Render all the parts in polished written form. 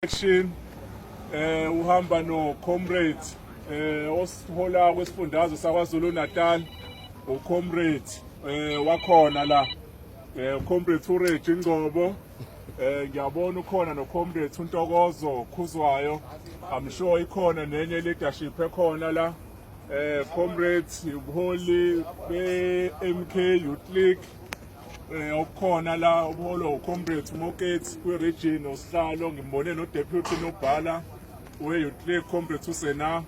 Action uhamba no comrade osihola kwesifundazwe saKwaZulu Natal, ucomrade wakhona la, comrade uReggie Ngcobo. Ngiyabona ukhona no comrade uNtokozo Khuzwayo. I'm sure ikhona nenye leadership ekhona la, comrades, ubuholi be MK Youth League okukhona la, ubuholo ucomrade Moketsi kwi-region, osihlalo. Ngimbone no-deputy nobhala we-Youth League, comrade usena.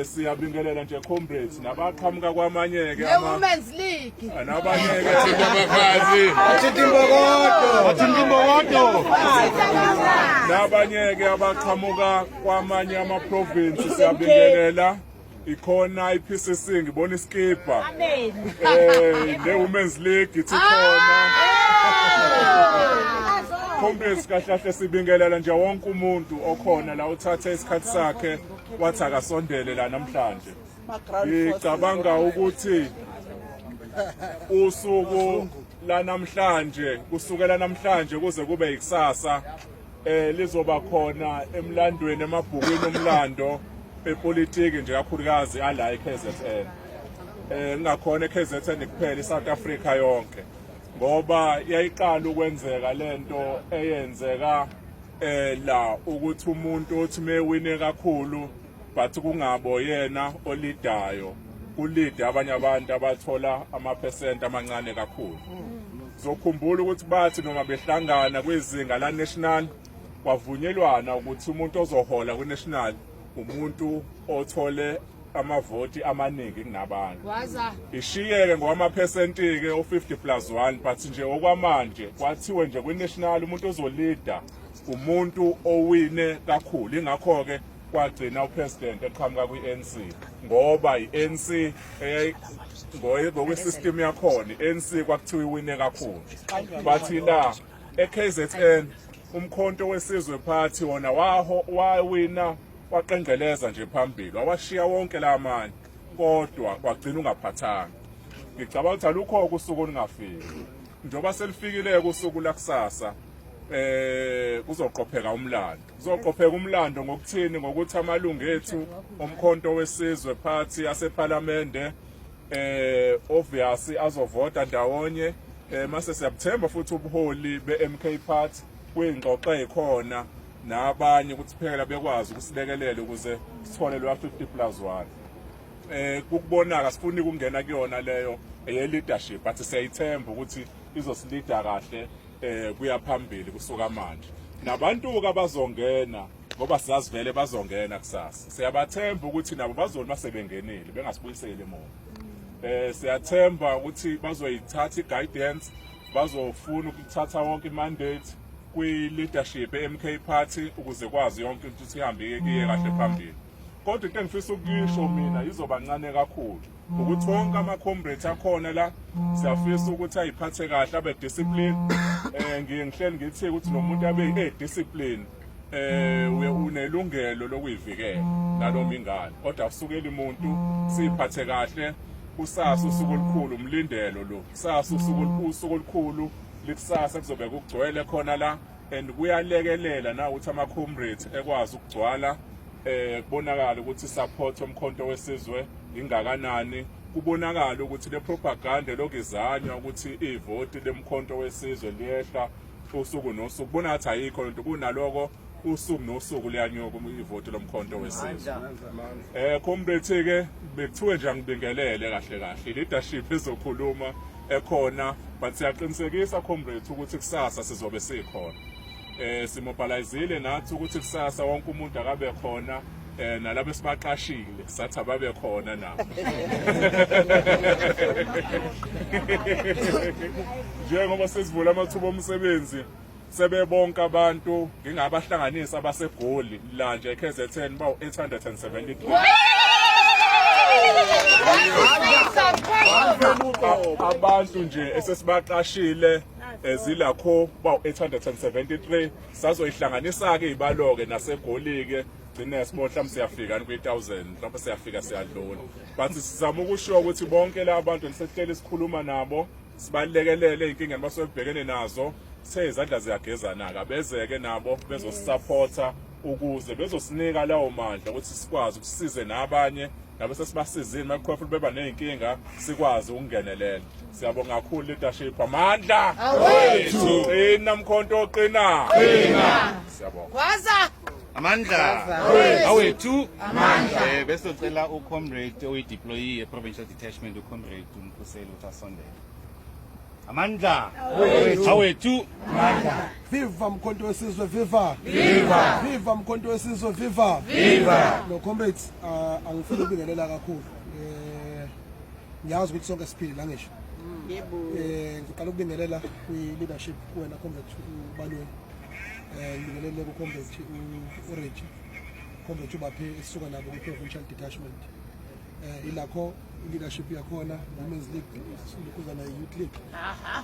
Siyabingelela nje comrades nabaqhamuka kwamanye ke ama Women's League. Nabanye ke. Abafazi. Athinta imbokodo. Athinta imbokodo. Nabanye ke abaqhamuka kwamanye ama province, siyabingelela. Ikhona iPCC, ngibona iskipa. Amen. Ne Women's League ithi khona. Comrades, kahle kahle sibingelela nje wonke umuntu okhona la uthathe isikhathi sakhe wathi akasondele la namhlanje. Ngicabanga ukuthi usuku la namhlanje, kusukela namhlanje kuze kube ikusasa, lizoba khona emlandweni, emabhukwini omlando epolitiki nje, kakhulukazi ala eKZN. Ngingakhona eKZN kuphela, iSouth Africa yonke, ngoba yayiqala ukwenzeka lento eyenzeka la, ukuthi umuntu othi mewine kakhulu but kungabo yena olidayo, kulide abanye abantu abathola amaphesenti amancane kakhulu. Zokhumbula ukuthi bathi noma behlangana kwizinga la national, kwavunyelwana ukuthi umuntu ozohola kwi-national umuntu othole amavoti amaningi kunabantu. Waza. Ishiyeke ngokwamaphesenti-ke u-50 plus 1, but nje okwamanje kwathiwe nje kwi-national umuntu ozolida umuntu owine kakhulu. Ingakho-ke kwagcina upresident eqhamuka kwi-ANC, ngoba i-ANC ngokwesystem yakhona, i-ANC kwakuthiwa iwine kakhulu. Bathi la e-KZN uMkhonto weSizwe Party wona waho wawina, waqengeleza nje phambili, wawashiya wonke lamanye, kodwa kwagcina ungaphathanga. Ngicabanga ukuthi alukho usuku olungafiki. Njengoba selifikile usuku lakusasa, kuzoqopheka umlando. Kuzoqopheka umlando ngokuthini? Ngokuthi amalungu ethu oMkhonto weSizwe Party asephalamende obviously azovota ndawonye. Mase siyabuthemba futhi ubuholi be-MK Party kwingxoxo ekhona nabanye ukuthi phela bekwazi ukusilekelela ukuze sithole lo 50 plus 1. Kukubonaka sifuna ukungena kuyona leyo eye leadership, but siyayithemba ukuthi izosilida kahle kuya phambili kusuka manje. Nabantu abazongena, ngoba siyazi vele bazongena kusasa, siyabathemba ukuthi nabo bazona masebengenile bengasibuyiseli emuva. Siyathemba ukuthi bazoyithatha i-guidance, bazofuna ukuthatha wonke i-mandate kwi-leadership e-MK Party ukuze kwazi yonke into ukuthi ihambe iye kahle phambili. Kodwa into engifisa ukuyisho mina izoba ncane kakhulu, ukuthi wonke ama-comrades akhona la siyafisa ukuthi ayiphathe kahle, abe discipline. Ngiye ngihleli ngithi ukuthi nomuntu abe e-discipline unelungelo lokuyivikela naloma ingane, kodwa akusukeli umuntu. Siphathe kahle kusasa, usuku olukhulu, umlindelo lo kusasa, usuku olukhulu likusasa. Kuzobe kugcwele khona la and kuyalekelela na ukuthi ama-comrades ekwazi ukugcwala, kubonakala ukuthi support oMkhonto weSizwe ingakanani, kubonakala ukuthi le propaganda lokizanywa ukuthi ivoti leMkhonto weSizwe liyehla usuku nosuku, kubona ngathi ayikho lento. Kunaloko usuku nosuku liyanyuka ivoti loMkhonto weSizwe. Comrades ke, bekuthiwe nje angibingelele. Kahle kahle leadership ezokhuluma ekhona, but siyaqinisekisa comrades ukuthi kusasa sizobe sikhona. Simobilizile nathi ukuthi kusasa wonke umuntu akabe khona, nalabo esibaqashile sathi ababe khona nabo, njengoba sesivula amathuba omsebenzi sebebonke abantu. Ngingabahlanganisa abaseGoli la nje eKZN bawu 873 abantu nje esesibaqashile ezilakho, bawu 873. Sazoyihlanganisa ke ibalo ke naseGoli ke, gcine sibona mhlawumbe siyafika kwi-1000, mhlawumbe siyafika, siyadlula, but sizama ukusho ukuthi bonke la bantu ngisehleli sikhuluma nabo, sibalekelele ey'nkingeni basuke bebhekene nazo. Kuthe izandla ziyagezana-ke, abezeke nabo bezosisapotha ukuze bezosinika lawo mandla ukuthi sikwazi ukusize nabanye nabe sesibasizile uma kukhona futhi beba ney'nkinga sikwazi ukungenelela. Siyabonga kakhulu leadership. Amandla awethu. Qina Mkhonto qina. Qina. Siyabonga. Gwaza. Amandla awethu. Amandla. Bese ucela ucomrade oyi-deployee e-provincial detachment ucomrade uMkhuseli ukuthi asondele. Amandla awethu. Amandla. Viva Mkhonto wesizwe viva. Viva. Viva Mkhonto wesizwe viva. Viva. No comrades angifuni ukubingelela kakhulu. Ngiyazi ukuthi sonke siphile la ngisho. Yebo. Ngiqala ukubingelela kwi leadership kuwena comrade uBalweni. Ngibingelele ku comrade uReggie. Comrade uBaphe esisuka nabo kwi provincial detachment. Ilakho leadership yakhona Women's League lokhuzana Youth League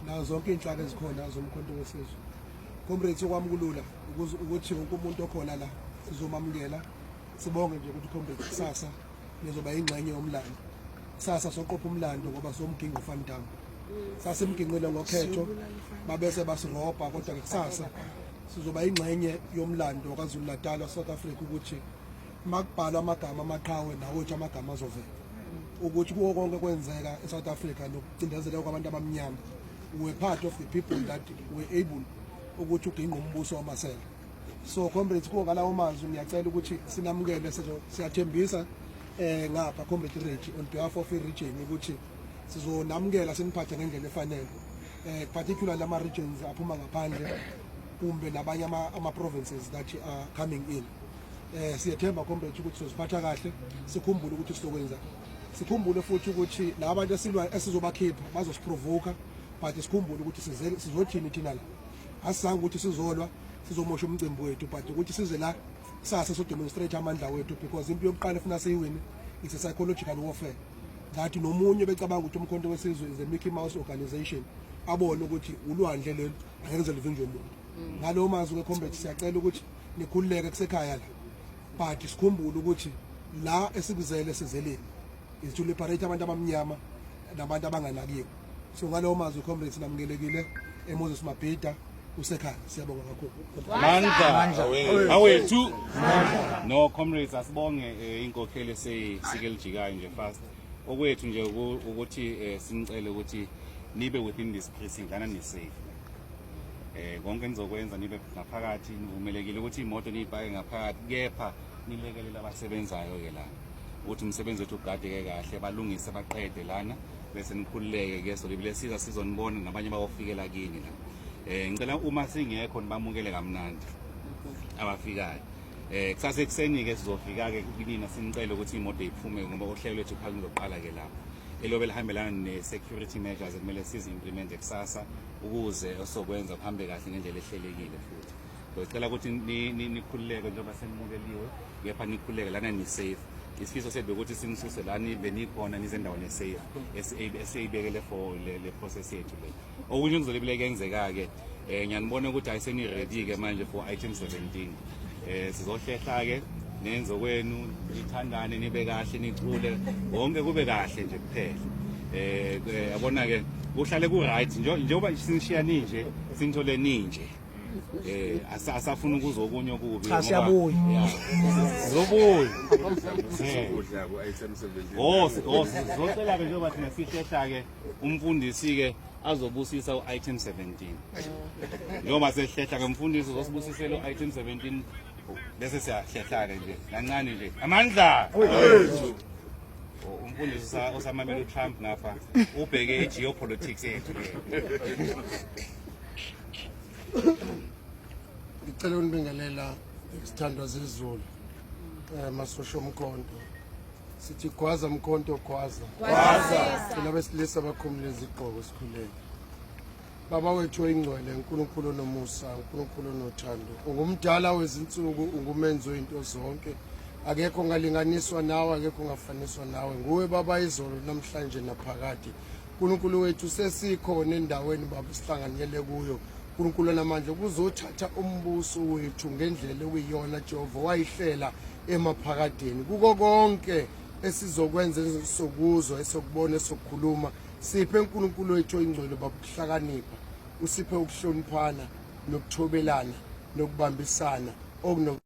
nazo zonke inhlaka ezikhona zoMkhonto wesizwe. Comrades okwamkulula ukuthi wonke umuntu okhona la sizomamukela, sibonge nje ukuthi comrades kusasa nizoba ingxenye yomlando. Kusasa soqopha umlando ngoba somginqo Van Damme. Sasimginqile ngokhetho babese basirobha, kodwa ke kusasa sizoba ingxenye yomlando kaZulu Natal South Africa ukuthi makubhalwa amagama amaqhawe nawethu amagama azovela ukuthi kuwo konke kwenzeka eSouth Africa nokucindezeleka kwabantu abamnyama, we were part of the people that were able ukuthi uginqe umbuso wamasela. So comrades, kuwo ngalawo mazwi ngiyacela ukuthi sinamukele, siyathembisa ngapha comrade Reggie on behalf of i-region ukuthi sizonamukela siniphathe ngendlela efanele, particularly ama regions aphuma ngaphandle kumbe nabanye ama provinces that are coming in. Siyethemba comrades ukuthi sizophatha kahle, sikhumbule ukuthi sizokwenza, sikhumbule futhi ukuthi labantu esilwa esizobakhipha bazosiprovoka, but sikhumbule ukuthi sizothini thina la. Asizange ukuthi sizolwa sizomosha umcimbi wethu, but ukuthi size la kusasa so demonstrate amandla wethu, because impi yokuqala efuna siyiwine is a psychological warfare that nomunye becabanga ukuthi uMkhonto wesizwe is a Mickey Mouse organization, abone ukuthi ulwandle lolu angeke lize livinjwe umuntu. Ngalowo mazwi ke comrades, siyacela ukuthi nikhululeke, kusekhaya la, but sikhumbule ukuthi la esikuzele sizeleni is to liberate abantu abamnyama nabantu abanganakiwe. So ngalowo mazwi comrades, namukelekile eMoses Mabhida, usekhaya. Siyabonga kakhulu. Amandla awethu. No comrades, asibonge inkokheli esisike lijikayo nje fast. Okwethu nje ukuthi sinicele ukuthi nibe within this precinct lana, ni safe. Konke nizokwenza nibe ngaphakathi, nivumelekile ukuthi imoto niyipake ngaphakathi, kepha nilekelele abasebenzayo ke lana ukuthi umsebenzi wethu ugadeke kahle, balungise baqede lana bese nikhululeke ke. So libile siza sizonibona nabanye bayofikela kini la. Ngicela uma singekho nibamukele kamnandi abafikayo. Kusasa ekuseni ke sizofika ke kunina, sinicele ukuthi imoto iphume ngoba uhlelo lwethu phakathi luzoqala ke lapho elobe lihambelana ne-security measures ekumele sizi-implemente kusasa ukuze esokwenza kuhambe kahle ngendlela ehlelekile. Futhi ngicela ukuthi nikhululeke njengoba senimukeliwe, kepha nikhululeke lana, ni-safe. Isifiso sethu ukuthi sinisuse la nibe nikhona nize endaweni esafe esiyibekele for le process yethu le. Okunye okuzolibile kuyenzeka-ke, ngiyanibona ukuthi hayi seni-ready-ke manje for item 17. Sizohlehla-ke nenze kwenu, nithandane, nibe kahle, nicule konke kube kahle nje kuphela. Yabona-ke kuhlale ku-right njengoba sinishiya ninje, sinithole ninje. Asafuna ukuzwa okunye okubi. Cha, siyabuya. Sizobuya. Sizokudla ku item 17. Oh, sizocela ke njengoba thina sihlehla ke umfundisi ke azobusisa u-item 17. Njengoba sehlehla ke umfundisi uzosibusisela u-item 17 bese siyahlehla ke nje kancane nje. Amandla. Umfundisi osamamela uTrump ngapha ubheke i-geopolitics yethu ke. Ngicela ukunibingelela isithandwa zezulu, masosha omkhonto. Sithi gwaza mkhonto, gwaza. Gwaza. Thina besilisa bakhumule izigqoko sikhuleke. Baba wethu oyingcwele, uNkulunkulu onomusa, uNkulunkulu onothando, ungumdala wezinsuku, ungumenzi wezinto zonke. Akekho ongalinganiswa nawe, akekho ongafaniswa nawe. Nguwe Baba izolo, namhlanje naphakade. uNkulunkulu wethu, sesikhona endaweni Baba sihlanganyele kuyo. uNkulunkulu namandla, kuzothatha umbuso wethu ngendlela okuyiyona Jehova wayihlela emaphakadeni. Kuko konke esizokwenza, esokuzwa, esokubona, esokukhuluma, siphe uNkulunkulu wethu oyingcwele Baba ukuhlakanipha, usiphe ukuhloniphana. nokuthobelana nokubambisana okuno.